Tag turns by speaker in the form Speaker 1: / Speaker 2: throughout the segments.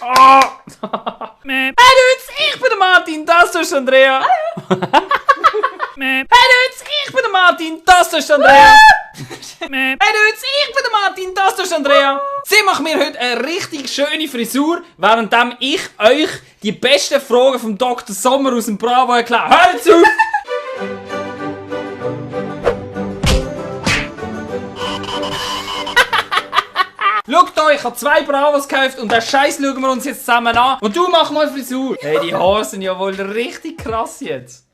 Speaker 1: Oh! Hey Dudes, ich bin der Martin, das ist Andrea. Hey Dudes, ich bin der Martin, das ist Andrea. Hey Dudes, ich bin der Martin, das ist Andrea. Sie macht mir heute eine richtig schöne Frisur, während ich euch die besten Fragen vom Dr. Sommer aus dem Bravo erkläre. Hört zu! Schaut euch, ich habe 2 Bravos gekauft und den Scheiß schauen wir uns jetzt zusammen an. Und du mach mal Frisur. Hey, die Haare sind ja wohl richtig krass jetzt.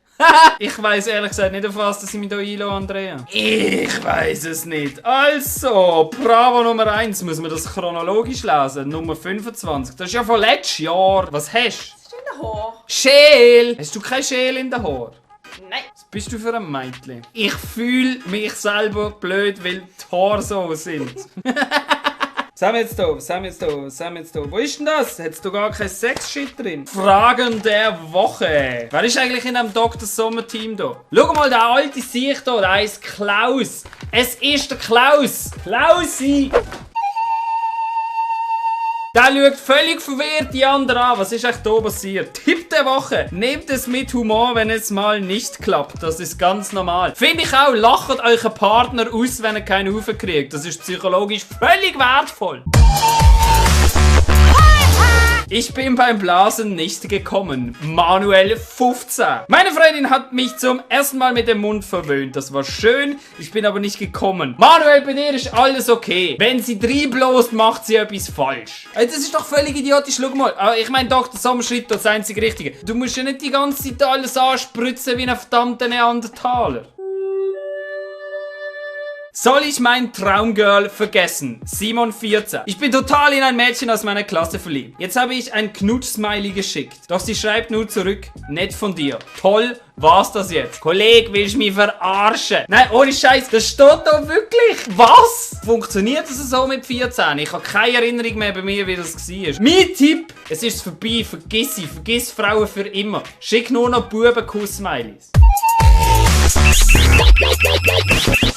Speaker 1: Ich weiss ehrlich gesagt nicht, auf was ich mich hier einlasse, Andrea. Ich weiss es nicht. Also, Bravo Nummer 1, muss man das chronologisch lesen. Nummer 25. Das ist ja von letztes Jahr. Was hast du?
Speaker 2: Was ist in den Haaren?
Speaker 1: Schäl! Hast du kein Schäl in den Haaren?
Speaker 2: Nein.
Speaker 1: Was bist du für ein Mädchen? Ich fühle mich selber blöd, weil die Haare so sind. Was haben wir jetzt da? Was haben wir jetzt da? Was haben wir jetzt da? Wo ist denn das? Hättest du gar kein Sex-Shit drin? Fragen der Woche. Wer ist eigentlich in einem Dr. Sommer-Team da? Schau mal, der alte Sieg da, der heisst Klaus. Es ist der Klaus. Klausi. Der schaut völlig verwirrt die anderen an. Was ist echt hier passiert? Tipp der Woche. Nehmt es mit Humor, wenn es mal nicht klappt. Das ist ganz normal. Finde ich auch, lacht euren Partner aus, wenn er keinen Haufen kriegt. Das ist psychologisch völlig wertvoll. Ich bin beim Blasen nicht gekommen. Manuel 15. Meine Freundin hat mich zum ersten Mal mit dem Mund verwöhnt. Das war schön, ich bin aber nicht gekommen. Manuel, bei dir ist alles okay. Wenn sie reinbläst, macht sie etwas falsch. Das ist doch völlig idiotisch. Schau mal, ich meine, Dr. Sommerschritt, das einzige Richtige. Du musst ja nicht die ganze Zeit alles anspritzen wie ein verdammter Neandertaler. Soll ich mein Traumgirl vergessen? Simon 14. Ich bin total in ein Mädchen aus meiner Klasse verliebt. Jetzt habe ich ein Knutsch-Smiley geschickt. Doch sie schreibt nur zurück, nett von dir. Toll, war's das jetzt? Kollege, willst du mich verarschen? Nein, ohne Scheiß, das steht da wirklich. Was? Funktioniert das so mit 14? Ich habe keine Erinnerung mehr bei mir, wie das war. Mein Tipp, es ist vorbei, vergiss sie, vergiss Frauen für immer. Schick nur noch Bubenkuss-Smileys.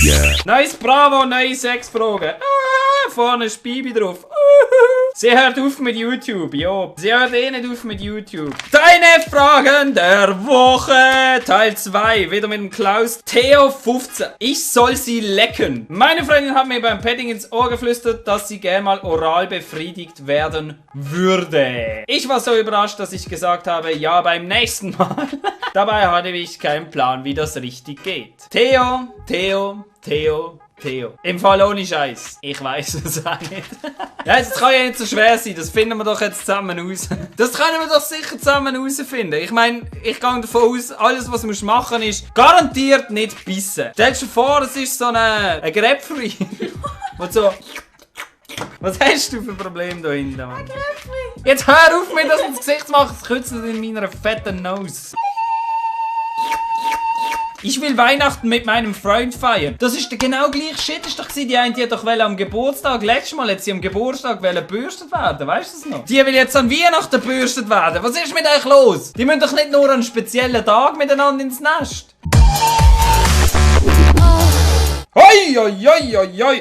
Speaker 1: Yeah. Neues Bravo, neue Sexfragen. Vorne ist Bibi drauf. Sie hört auf mit YouTube, ja. Sie hört eh nicht auf mit YouTube. Deine Fragen der Woche, Teil 2. Wieder mit dem Klaus. Theo 15. Ich soll sie lecken. Meine Freundin hat mir beim Petting ins Ohr geflüstert, dass sie gerne mal oral befriedigt werden würde. Ich war so überrascht, dass ich gesagt habe, ja, beim nächsten Mal. Dabei hatte ich keinen Plan, wie das richtig geht. Theo. Im Fall ohne Scheiß. Ich weiß es auch nicht. Ja, das kann ja nicht so schwer sein. Das finden wir doch jetzt zusammen raus. Das können wir doch sicher zusammen herausfinden. Ich meine, ich gehe davon aus, alles was du machen musst, ist garantiert nicht bissen. Stell dir vor, es ist so eine Gräpfri. Und so... Was hast du für Probleme da hinten, Mann? Jetzt hör auf, mir das ins Gesicht zu machen. Es kützelt in meiner fetten Nose. Ich will Weihnachten mit meinem Freund feiern. Das ist der genau gleiche Shit. Ist doch gewesen, die eine, die hat doch am Geburtstag, letztes Mal hat sie am Geburtstag gebürstet werden. Weißt du das noch? Die will jetzt an Weihnachten gebürstet werden. Was ist mit euch los? Die müssen doch nicht nur an einen speziellen Tag miteinander ins Nest. Hoi.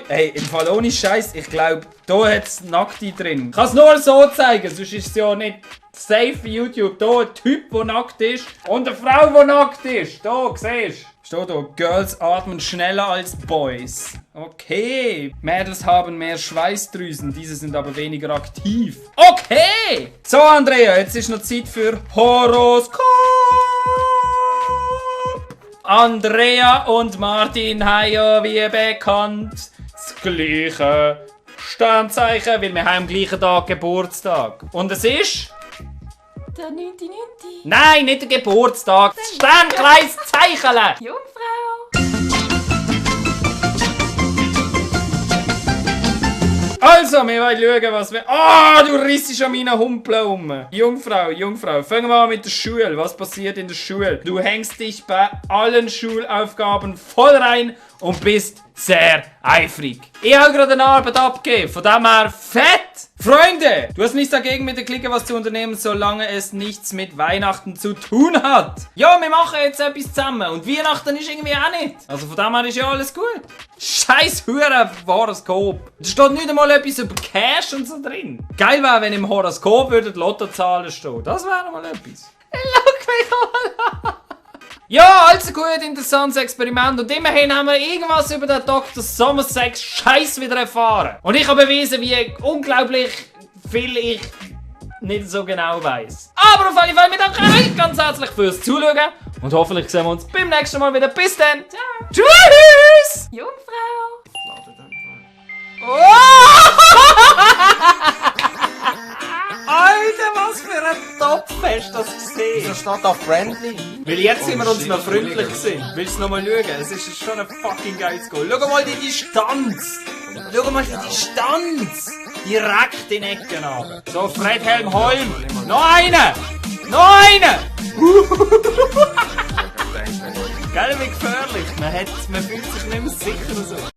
Speaker 1: Hey, im Fall ohne Scheiß, ich glaube, da hat es Nackte drin. Ich kann es nur so zeigen, sonst ist es ja nicht safe für YouTube. Da ein Typ, der nackt ist und eine Frau, die nackt ist. Da, siehst du? Steht da, Girls atmen schneller als Boys. Okay. Mädels haben mehr Schweißdrüsen, diese sind aber weniger aktiv. Okay. So, Andrea, jetzt ist noch Zeit für Horoskop. Andrea und Martin haben ja wie bekannt das gleiche Sternzeichen, weil wir haben am gleichen Tag Geburtstag. Und es ist...
Speaker 2: Der 9.9.
Speaker 1: Nein, nicht der Geburtstag. Das Sternkreiszeichen.
Speaker 2: Jungfrau.
Speaker 1: Also, wir wollen schauen, was wir... du rissest an meinen Humpeln um. Jungfrau. Fangen wir an mit der Schule. Was passiert in der Schule? Du hängst dich bei allen Schulaufgaben voll rein und bist sehr eifrig. Ich habe gerade eine Arbeit abgegeben, von dem her fett! Freunde, du hast nichts dagegen mit der Clique was zu unternehmen, solange es nichts mit Weihnachten zu tun hat. Ja, wir machen jetzt etwas zusammen und Weihnachten ist irgendwie auch nicht. Also von dem her ist ja alles gut. Scheiß Hure Horoskop. Da steht nicht einmal etwas über Cash und so drin. Geil wäre, wenn im Horoskop würden die Lottozahlen stehen. Das wäre mal etwas. Look mich an. Ja, also gut, interessantes Experiment. Und immerhin haben wir irgendwas über den Dr. Sommersex Scheiß wieder erfahren. Und ich habe bewiesen, wie unglaublich viel ich nicht so genau weiss. Aber auf alle Fälle, wir danken euch ganz herzlich fürs Zuschauen. Und hoffentlich sehen wir uns beim nächsten Mal wieder. Bis dann.
Speaker 2: Ciao.
Speaker 1: Tschüss.
Speaker 2: Jungfrau.
Speaker 1: Alter, was für ein Topf hast du das gesehen?
Speaker 3: Das steht auf Friendly.
Speaker 1: Weil jetzt sind wir uns noch freundlich gewesen. Willst du noch mal schauen? Es ist schon ein fucking geiles Goal. Schau mal die Distanz. Schau mal die Distanz. Direkt in den Ecken an. So, Fred Helmholm. Noch eine. Noch eine. Geil, wie gefährlich. Man fühlt sich nicht mehr sicher so.